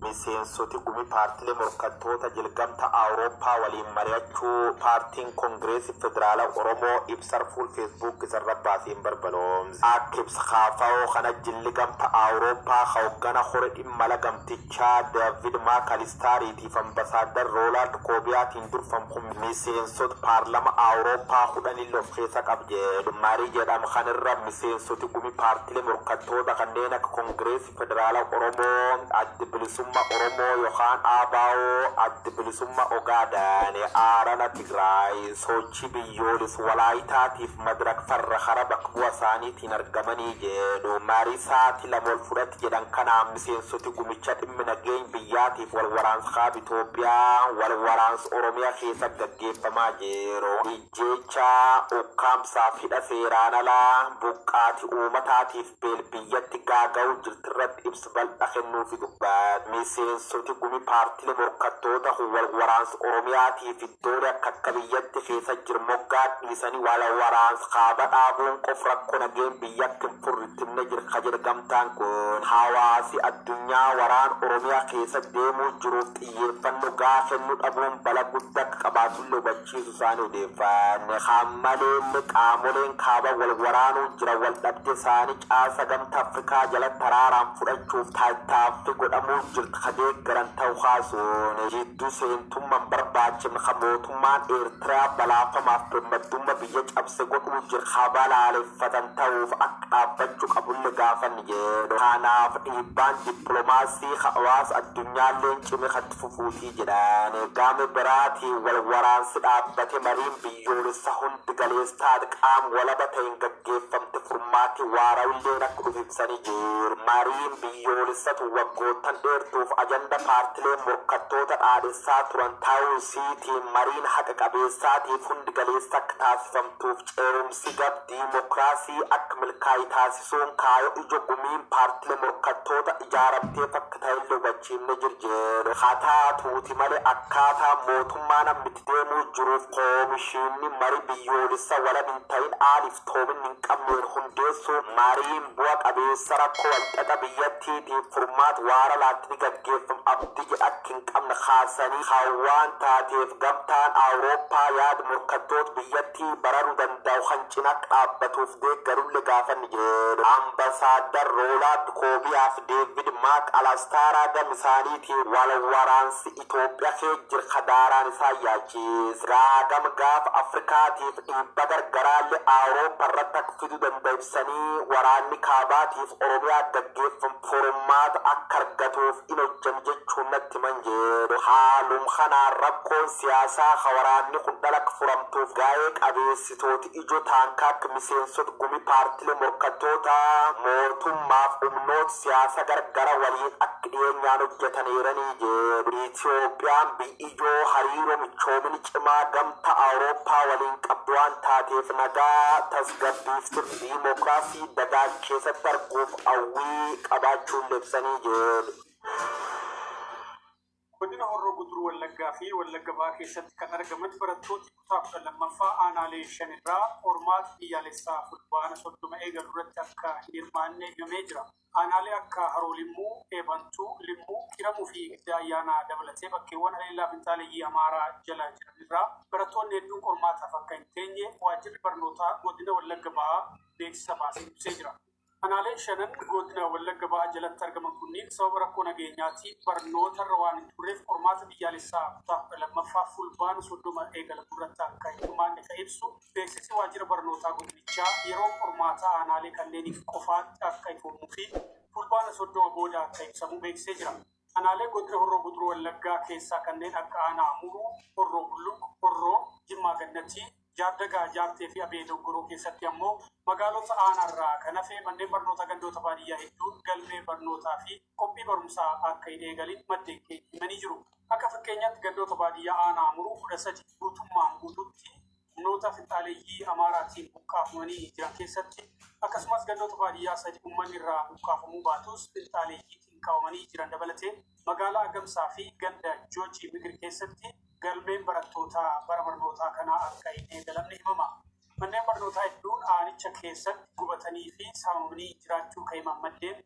Miseensoti gumi paartilee morkattoota jilgamta Awurooppaa waliin mari'achuu paartiin Kongireesii Federaala Oromoo ibsar fuul Feesbuuk isarra baaseen barbaloomse. Akka ibsa KFO kana jilli gamta Awurooppaa hoggana hore dhimmala gamtichaa David Maakalistaariitiif ambasaaddar Roolaand Koobiyaatiin durfamu miseensota paarlama Awurooppaa 10 of keessa qab jedhu. Marii jedhamu kanirra miseensoti gumi paartilee morkattoota kanneen akka Kongireesii Federaala Oromoo, Addi Bilisummaa Oromoo yookaan ABO, Addi Bilisummaa Ogaadaan, Aarana Tigraay, Sochii Biyyoolessa Walaayitaatiif Madirak farra hara bakka bu'a isaaniitiin argamanii jedhu. Marii sa'aatii 2 ol fudhatti jedhan kanaan miseensoti gumicha dhimmi nageenya biyyaatiif wal waraansa kaaba Itoophiyaa, wal waraansa Oromiyaa keessa gaggeeffamaa jiru. Ijjeecha ukkaamsaaf hidha seeraan alaa buqqaati uummataatiif beel biyyatti gaaga'uu jirtirratti ibsa bal'aa kennuufi dubbata. Miseensoti gumi paartilee morkattoota wal waraansa Oromiyaatiif iddoolee akka akka biyyatti keessa jiru moggaa dhiisanii wal waraansa kaaba dhaabuun qof rakkoo nageen biyyatti hin furritti himne jira ka jedhe gamtaan kun. Hawaasi addunyaa waraan Oromiyaa keessa deemuu jiruuf xiyyeeffannoo gahaa kennuu dhabuun bala guddaa akka qabaatullee hubachiisu isaanii odeeffanne. Hammaleellee qaamoleen kaaba wal waraanuu jira wal dhabde isaanii caasa gamta Afrikaa jalatti araaraan fudhachuuf tattaaffii godhamuu jirti ka deeggaran ta'uu kaasuun jidduu seentummaan barbaachifne ka mootummaan Eertiraa balaafamaaf birmaddummaa biyya cabse godhuu jira ka balaaleffatan ta'uuf akka dhaabbachuu qabullee gaafanni jedhu. Kanaaf dhiibbaan dippiloomaasii hawaasa addunyaalleen cime katti fufuutii jedhan. Gama biraatiin wal waraansi dhaabbate mariin biyyoolessa hundi galeessa qaama walaba ta'een gaggeeffamte furmaati waarawilleen akka dhufu ibsanii jiru. Mariin biyyoolessatu waggoottan dheertuuf ajanda paartilee morkattoota dhaadhessaa turan ta'uu isiitiin mariin haqa qabeessaatiif hundi galeessa akka taasifamtuuf ce'umsi gab diimokiraasii akka milkaa'e taasisuun kaayoo ija gumiin paartilee morkattoota ijaaramteef akka ta'ellee hubachiifne jirjedhu. Haa taatuuti malee akkaataa mootummaan amma itti deemuu jiruuf koomishinni marii biyyoolessa walab hin ta'in aaliif toominni hin qabneen hundeessuun mariin bu'a qabeessa rakkoo walxaxa biyyattiitiif furmaata waara laatti ni gaggeeffamu abdii jedhu akka hin qabne kaasanii hawwaan taateef gamtaan Awurooppaa yaada morkattoota biyyattii bararuu danda'u kan cina dhaabbatuuf deeggarullee gaafanni jedhu. Ambasaaddar Roolaand Koobiyaa fi Deevid Maak Alastaaraa gam isaaniitiin wal waraansi Itoophiyaa keessa jira kadaaraan isaa yaachise. Gaagama gaafa Afrikaatiif dhiibba gargaraallee Awurooppaa irratti akka fiduu danda'u ibsanii waraanni kaabaatiif Oromiyaa gaggeeffamu furmaata akka argatuuf in hojjan jechuun natti himan jedhu. Haalum kanaan rakkoon siyaasaa ka waraanni kun dhala akka furamtuuf gaa'ee qabeessitooti ijoo ta'an akka miseensota gumi paartilee morkattoota mootummaaf humnoota siyaasa gargara waliin akka dhiyeenyaan hojjetaniiranii jedhu. Itoophiyaan biyya ijoo hariiroo michoomini cimaa gamta Awurooppaa waliin qabdu waan taateef nagaa tasgabbiif sirni diimokiraasii dagaag keessatti arguuf hawwii qabaachuun ibsanii jedhu. Godina Horroo Guduruu Wallaggaa fi Wallagga Bahaa keessatti kan argaman barattooti kutaa 12ffaa aanaalee 5 irraa qormaata biyyaalessaa fulbaana 30 eegalu irratti akka hin hirmaanne himamee jira. Aanaalee akka Haroo Limmuu, Eebantuu, Limmuu, Kiramuu fi Giddaa Ayyaanaa dabalatee bakkeewwan haleellaa finxaaleeyyii Amaaraa jala jiran irraa barattoonni hedduun qormaataaf akka hin teenye waajjirri barnootaa godina Wallagga Bahaa beeksisa baasee ibsee jira. Aanaaleen shanan godina Wallagga Bahaa jalatti argaman kunniin sababa rakkoo nageenyaatiin barnoota irra waan hin turreef qormaata biyyaalessaa kutaa 12ffaa fulbaana 30 eegalamu irratti akka hin hirmaanne kan ibsu beeksisi waajjira barnootaa godinichaa yeroo qormaata aanaalee kanneeniif qofaatti akka ifoomuu fi fulbaana 30 booda akka ibsamu beeksisee jira. Aanaalee godina Horroo Guduruu Wallaggaa keessaa kanneen akka aanaa Amuruu, Horroo Bulluq, Horroo, Jimmaa Gannatii, Jaardagaa Jaartee fi Abee Doggoroo keessatti ammoo magaalota aanaarraa kan hafe manneen barnoota gandoota baadiyyaa hedduun galmee barnootaa fi qophii barumsaa akka hin eegalin maddeen keenya himanii jiru. Akka fakkeenyaatti gandoota baadiyyaa aanaa Amuruu 13 guutummaan guutuutti humnoota finxaaleeyyii Amaaraatiin buqqaafamanii jiran keessatti akkasumas gandoota baadiyyaa 3 uummanni irraa buqqaafamuu baatus finxaaleeyyiitiin qabamanii jiran dabalatee magaalaa Agamsaa fi ganda Joojii Migir keessatti galmeen barattootaa bara barnootaa kanaa akka hin eegalamne himama. Manneen barnootaa hedduun aanicha keessatti gubatanii fi saamamanii jiraachuu kan himan maddeen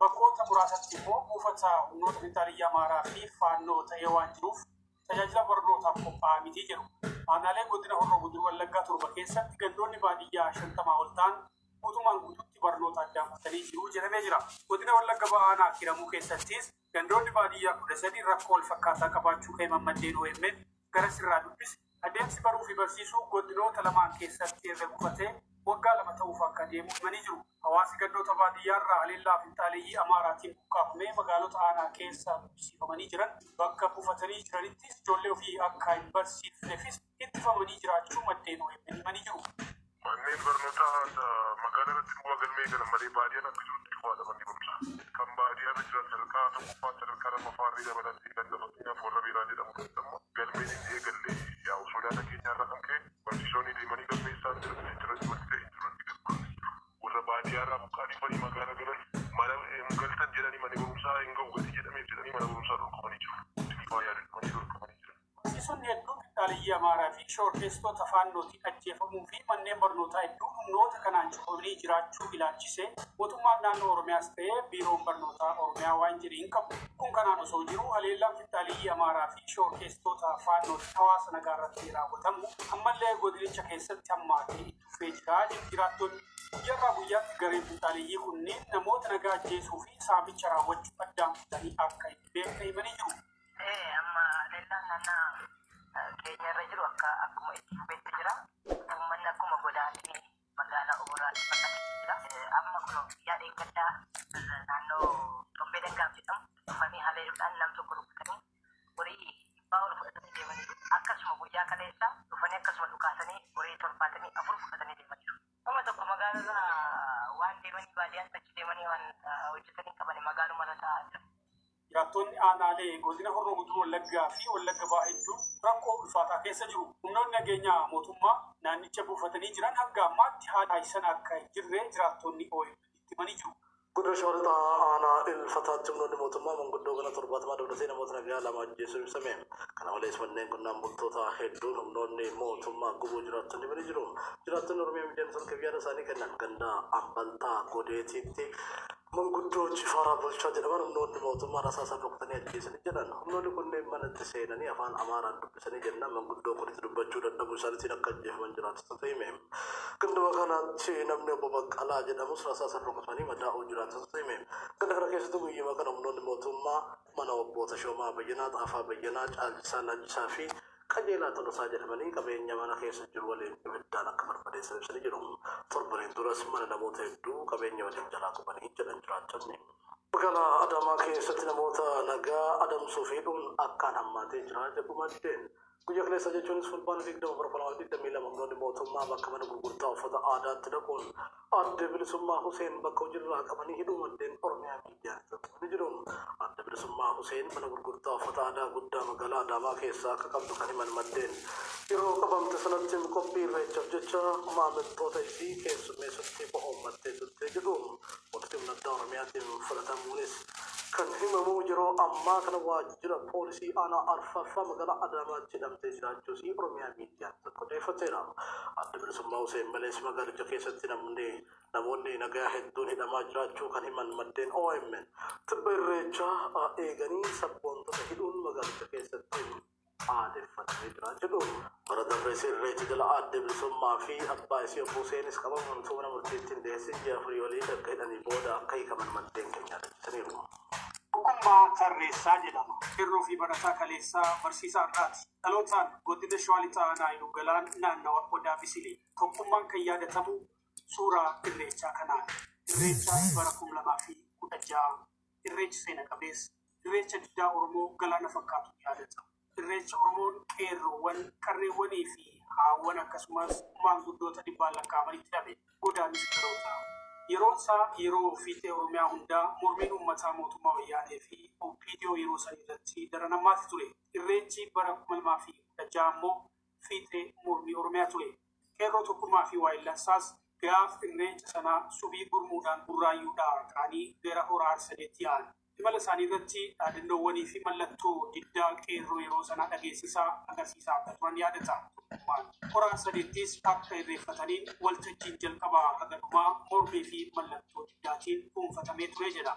Bakkoota muraasatti immoo buufata humnoota finxaaleyyii Amaaraa fi Faannoo ta'ee waan jiruuf tajaajila barnootaaf qophaa'aa miti jedhu. Aanaalee godina Horroo Guduruu Wallaggaa 7 keessatti gandoonni baadiyyaa 50 ol ta'an guutumaan guutuutti barnoota addaan kutanii jiru jedhamee jira. Godina Wallagga Bahaa Aanaa Kiiramuu keessattis gandoonni baadiyyaa 13 rakkoo wal fakkaataa qabaachuu kan himan maddeen OMN gara sirraa dubbise. Adeemsi baruu fi barsiisuu godinoota lamaan keessatti erga gufatee waggaa 2 ta'uuf akka deemu himanii jiru. Hawaasi gandoota baadiyyaarraa haleellaa finxaaleyyii Amaaraatiin buqqaafamee magaalota aanaa keessa qubachiifamanii jiran bakka buufatanii jiranittis ijoollee ofii akka hin barsiifneefis ittifamanii jiraachuu maddeen OMN himanii jiru. Manneen barnootaa magaalaa irratti duwwaa galmee galan malee baadiyyaan akka jirutti cufaadha manni barumsaa. Kan baadiyyaa irra jiran sadarkaa tokkoffaa, sadarkaa lammaffaa irra dabalatee kan fakkeenyaaf warra biiraa jedhamu keessatti ammoo galmeen hin eegalle, yaa'u sodaa nageenyaa irraa kan ka'e barsiisonni deemanii galmeessaa jiran jiran wanti ta'e hin jiru galmaa'anii jiru. Warra baadiyyaa irraa buqqaanii dhufanii magaalaa galan mana hin galtan jedhanii, mana barumsaa hin ga'u gatii jedhameef jedhanii mana barumsaa dhorkamanii jiru. Guddinni waa yaadamanii dhorkamanii jiran. Barsiisonni hedduun finxaaleyyii Amaaraa fi shororkeessitoota Faannootiin ajjeefamuu fi manneen barnootaa hedduun humnoota kanaan cufamanii jiraachuu ilaalchisee mootummaan naannoo Oromiyaas ta'ee biiroon barnootaa Oromiyaa waan jedhe hin qabu. Kun kanaan osoo jiru haleellaan finxaaleyyii Amaaraa fi shororkeessitoota Faannootiin hawaasa nagaa irratti raawwatamu ammallee godinicha keessatti hammaatee itti fufee jira jedhu jiraattonni. Guyyaarraa guyyaatti gareen finxaaleyyii kunneen namoota nagaa ajjeesuu fi saamicha raawwachuu addaan kutanii akka hin beekne himanii jiru. Amma haleellaan naannaa keenya irra jiru akka akkuma itti fufeetti jira. Uummanni akkuma godaanee magaalaa Oboraatti baqatee jira. Amma kun guyyaa dheengaddaa naannoo Xombee Dangaaf jedhamu dhufanii haleeluudhaan nam tokko rukutanii horii 100 ol fudhatanii deemanii, akkasuma guyyaa kaleessa dhufanii akkasuma dhukaasanii horii 74 fudhatanii deemaniiru. Nama tokko magaalarraa waan deemanii baadiyyaatti achi deemanii waan hojjetanii qaban magaaluma irra taa'aa jiru. Jiraattonni aanaalee godina Horroo Guduruu Wallaggaa fi Wallagga Bahaa hedduun rakkoo ulfaataa keessa jiru. Humnoonni nageenyaa mootummaa naannicha buufatanii jiran hanga ammaatti haala taasisan akka hin jirre jiraattonni OMN itti himanii jiru. Godina Shawaa Lixaa aanaa Ilfataatti humnoonni mootummaa manguddoo gana 70 dabalatee namoota nagaa 2 ajjeesuu ibsame. Kana malees manneen qonnaan bultoota hedduun humnoonni mootummaa gubuu jiraattonni himanii jiru. Jiraattonni Oromiyaa Miidiyaa Neetwoorkiif yaada isaanii kennan ganda Ambaltaa Godeetiitti manguddoo Jifaaraa Bulchaa jedhaman humnoonni mootummaa rasaasaan rukutanii ajjeesanii jedhan. Humnoonni kunneen manatti seenanii afaan Amaaraan dubbisanii jennaan manguddoo kunitti dubbachuu dadhabuu isaaniitiin akka ajjeefaman jiraattotatu hime. Ganduma kanatti namni obbo Baqqalaa jedhamus rasaasaan rukutamanii madaa'uu jiraattotatu hime. Ganda kana keessatti guyyuma kana humnoonni mootummaa mana obbo Tashoomaa Bayyanaa, Xaafaa Bayyanaa, Caalchisaa Laachisaa fi Qajeelaa Tolosaa jedhamanii qabeenya mana keessa jiru waliin ibiddaan akka barbadeessan ibsanii jiru. Torbaniin duras mana namoota hedduu qabeenya waliin jalaa gubanii jedhan jiraattonni. Magaalaa Adaamaa keessatti namoota nagaa adamsuu fi hidhuun akkaan hammaatee jira jedhu maddeen. Guyyaa kaleessa jechuunis Fulbaana 20 bara 2022 humnoonni mootummaa bakka mana gurgurtaa uffata aadaatti dhaquun Aadde Bilisummaa Huseen bakka hojiirraa qabanii hidhuu maddeen Oromiyaa Miidiyaa ni jiru. Aadde Bilisummaa Huseen mana gurgurtaa uffata aadaa guddaa magaalaa Adaamaa keessaa akka qabdu kan himan maddeen, yeroo qabamte sanatti qophii irreechaaf jecha maamiltoota isii keessummeessutti bohoommattee turte jedhu. Poolisii humna addaa Oromiyaatiin fudhatamuunis kan himamu yeroo ammaa kana waajjira poolisii aanaa arfaffaa magaalaa Adaamaatti hidhamtee jiraachuus Oromiyaa Miidiyaan tokko odeeffateera. Aadde Bilisummaa Huseen malees magaalicha keessatti namoonni nagaa hedduun hidhamaa jiraachuu kan himan maddeen OMN, tibba irreechaa eeganii sabboontota hidhuun magaalicha keessatti aadeffatamee jira jedhu. Bara darbees irreecha jala Aadde Bilisummaa fi abbaa isii obbo Huseenis qabamuun osoo mana murtiitti hin dhiyeessin ji'a 4 olii erga hidhanii booda akka hiikaman maddeen keenya yaadachiisaniiru. Tokkummaa Tarreessaa jedhama. Qeerroo fi barataa kaleessaa, barsiisaa har'aati. Dhalootaan godina Shawaa Lixaa aanaa Iluu Galaan naannawa Odaa Bisilee. Tokkummaan kan yaadatamu suuraa irreechaa kanaan. Irreecha bara 2016, irreecha seena qabeessa, irreecha diddaa Oromoo galaana fakkaatu yaadatama. Irreecha Oromoon qeerroowwan, qarreewwanii fi haawwan akkasumas maanguddoota dhibbaan lakkaa'amanitti dhabe. Godaannisa dhalootaa. Yeroon isaa yeroo fiixee Oromiyaa hundaa mormiin uummataa mootummaa Wayyaanee fi OPDO yeroo san irratti daran hammaate ture. Irreechi bara 2016 immoo fiixee mormii Oromiyaa ture. Qeerroo Tokkummaa fi Waayillansaas gaaf irreecha sanaa subii gurmuudhaan Burraayyuudhaa ka'anii gara Hora Harsadeetti yaa'an. Imala isaanii irratti dhaadannoowwanii fi mallattoo diddaa qeerroo yeroo sanaa dhageessisaa agarsiisaa akka turan yaadata Tokkummaan. Hora Harsadeettis akka irreeffataniin waltajjiin jalqabaa haga dhumaa mormii fi mallattoo diddaatiin dhuunfatamee ture jedha.